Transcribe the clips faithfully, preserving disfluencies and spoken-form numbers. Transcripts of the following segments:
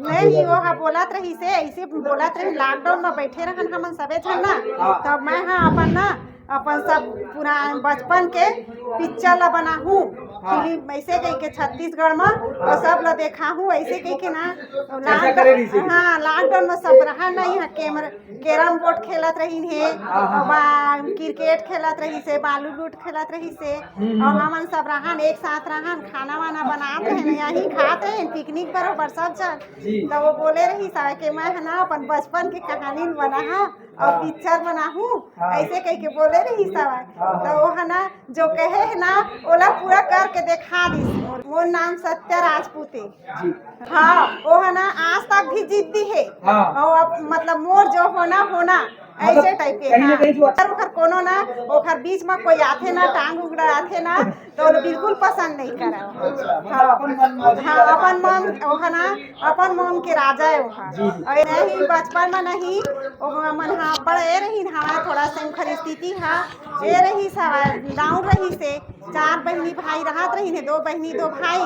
नहीं, वो हा बोलत रहिसे, ऐसे बोलत रही, लॉकडाउन में बैठे रहन हमन सबे झन ना, हाँ। तब मैं हा अपन ना, अपन सब पुरान बचपन के पिक्चर ला बनाहूँ, हाँ। फिल्म ऐसे कह के छत्तीसगढ़ में, वो सब ला देखाहूँ, ऐसे कह के ना, चर्चा करे रहिसे। हाँ, लॉकडाउन में सब रहा नहीं है, कैमरा, कैरम बोर्ड खेलत रहिन हे, हाँ, हाँ, हाँ। बा-, क्रिकेट खेलत रहिसे, बालू लूट खेलत रहिसे, हम्म। और हमन सब रहन, एक साथ रहन, खाना वाना बनात रहन, यही खात रहन, पिकनिक बरोबर सब जन। जी। तो वो बोले रहिस हवय कि मैं है ना अपन बचपन के कहानी बनाहा और हाँ। पिक्चर बनाहूँ, हाँ। ऐसे कह के बोले रहिस हवय। हाँ, हाँ। तो वो है ना जो कहे है ना, ओला पूरा करके देखा दिस। मोर, मोर नाम सत्या राजपूत है। जी। हाँ, वो है ना आज तक भी जिद्दी है। हाँ। और अब मतलब मोर जो होना होना, ऐसे मतलब, टाइप के, कहीं ना हाँ। कहीं जो अच्छा अगर ओकर कोनो ना, ओकर बीच में कोई आथे ना, टांग उगड़ा आथे ना, तो ओला बिल्कुल पसंद नहीं करे। अच्छा, मतलब हाँ। अपन मन मर्जी हाँ, वाला अपन काम मन, करना। ओकर ना, अपन मन के राजा है ओकर। जी, जी। और नहीं, बचपन में नहीं, ओकर मन हाँ, बड़े रही हमारा थोड़ा सा ओकर स्थिति हाँ, ये रही सा, डाउन रही से, चार बहिनी भाई रहत रहिन हे, दो बहिनी, दो भाई,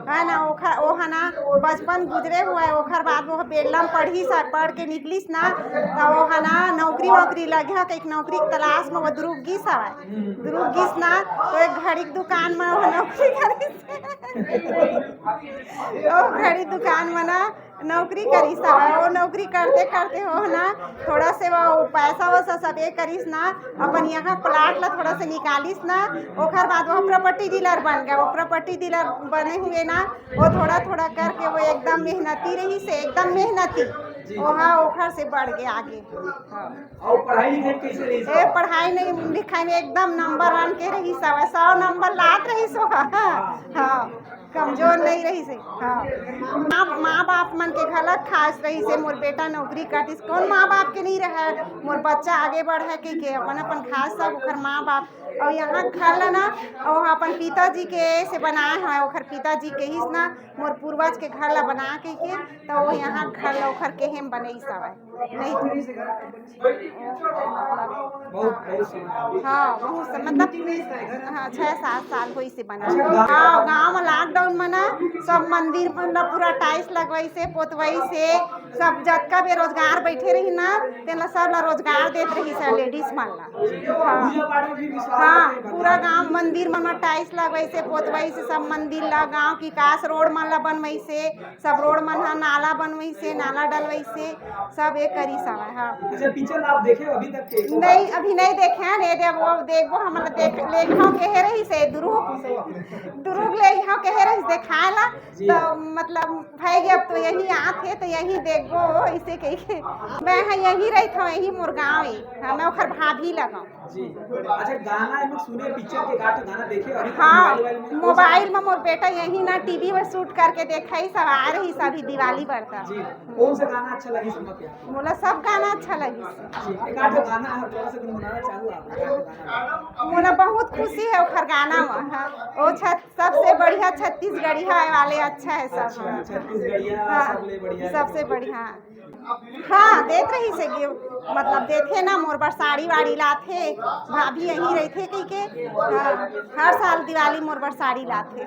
है ना, ओखर, ओ है ना, बचपन गुजरे हुआ है, ओखर बाद वो बेलम पढ़िस, पढ़ के निकलिस ना, त वो है ना, नौकरी वोकरी लगे ह, एक नौकरी के तलाश में वो दुरुग गिस हवय, दुरुग गिस ना, तो एक घड़ी के दुकान में वो नौकरी करिस। वो घड़ी दुकान में ना, नौकरी करिस हवय। वो नौकरी करते करते हो ना, थोड़ा से वो पैसा वैसा सब ये करिस ना, अपन यहाँ प्लाट ला थोड़ा से निकालिस ना, ओखर बाद वो प्रॉपर्टी डीलर बन गया। वो प्रॉपर्टी डीलर बने हुए ना, वो थोड़ा थोड़ा करके वो एकदम मेहनती रहिस, एकदम मेहनती। जी। वो हाँ, ओखर से बढ़ गया आगे। हाँ। और पढ़ाई लिखाई कैसे रही? ए, पढ़ाई नहीं लिखाई में एकदम नंबर वन के रहिस हवय, सौ नंबर लात रहिस हवय। हाँ। कमजोर नहीं रहिस हे। हाँ। माँ, माँ बाप मन के घलक खास रहिस हे, मोर बेटा नौकरी करतिस, कौन माँ बाप के नहीं रहे, मोर बच्चा आगे बढ़े के, के अपन अपन खास सब ओकर माँ बाप। और यहाँ घर ला ना, और अपन पिताजी के से बनाए हैं, ओकर पिताजी के ही ना, मोर पूर्वज के घर ला बना के, के तो वो यहाँ घर ला ओकर के हम बनई सवय। नहीं, बहुत, बहुत समय। हाँ, बहुत से, मतलब, हाँ, छह सात साल होइस बना। हाँ, गाँव में लॉकडाउन में ना, सब मंदिर मन ला पूरा टाइल्स लगवाइसे, पोतवाइसे, सब जतका बेरोजगार बैठे रही ना, तेन ला सब ला रोजगार देत रहिस हे लेडीज मन ला। हाँ। पूजा पाठ में भी विश्वास हाँ, रखे, पूरा गाँव मंदिर मन में टाइल्स लगवाइसे, पोतवाइसे, सब मंदिर ला, गाँव के विकास रोड मन ला बनवाइसे, सब रोड मन ह, नाला बनवाइसे, नाला डलवाइसे, सब ये करिस हवय। हाँ। अच्छा, पिक्चर आप देखे हो अभी तक के? नहीं, अभी नहीं देखे हैं, नहीं देख, वो देखबो, हमला देख, लेगहूँ कहे रहिस हे, दुरुग, दुरुग लेगहूँ कहे रहिस देखाए ला, जी। तो मतलब, भाई, अब तो यही आत हे, तो यही देखबो, इसे कही के। मैं हाँ, यही रहिथंव, यही मोर गाँव हे। हाँ, मैं ओखर भाभी लगहूँ। जी। अच्छा, गाना एमा सुने, पिक्चर के गाना, गाना देखे अभी तक हाँ, मोबाइल में? मोबाइल में मोर बेटा यही ना टीवी में शूट करके देखइस, सब आए रहिस अभी दिवाली बर त। जी, कौन सा गाना अच्छा लगिस तुमके? मोला सब गाना अच्छा लगिस। जी, एक आध गाना है, थोड़ा सा गुनगुनाना चाहूँ आप, एक आध गाना। मोला बहुत खुशी है ओखर गाना में, हाँ। ओ छत-, सबसे बढ़िया छत्तीसगढ़िया वाले अच्छा है सब। अच्छा, छत्तीसगढ़िया, हाँ, सबले बढ़िया। सबसे बढ़िया। हाँ, देत रहिस हे गिफ्ट, मतलब देथे ना, मोर बर साड़ी वाड़ी लाथे, भाभी यहीं रहिथे कहिके। हाँ, हर साल दिवाली मोर बर साड़ी लाथे।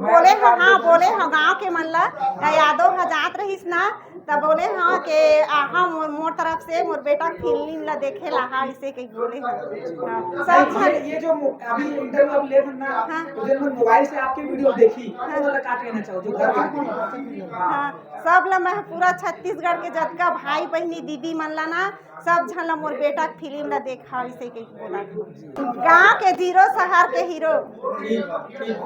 बोले हव, हाँ, बोले हव, गाँव के मन ला, यादव ह जात रहिस ना, त बोले हव के आहा मोर, मोर तरफ से मोर बेटा के फिल्म ला देखे ला, हाँ, इसे कही बोले हव। हाँ, सब ये, ये जो मो-, अभी इंटरव्यू आप लेत हन ना, हाँ। तो जब मोबाइल से आपके वीडियो देखी, हाँ। तो मतलब का कहना चाहो, जो घर के हाँ। हाँ, सब ला मैं पूरा छत्तीसगढ़ के जतका भाई बहिनी दीदी मन ला ना, सब झन ला मोर बेटा के फिल्म ला देखा, इसे के बोला। गाँव के जीरो, शहर के हीरो। ठीक, ठीक।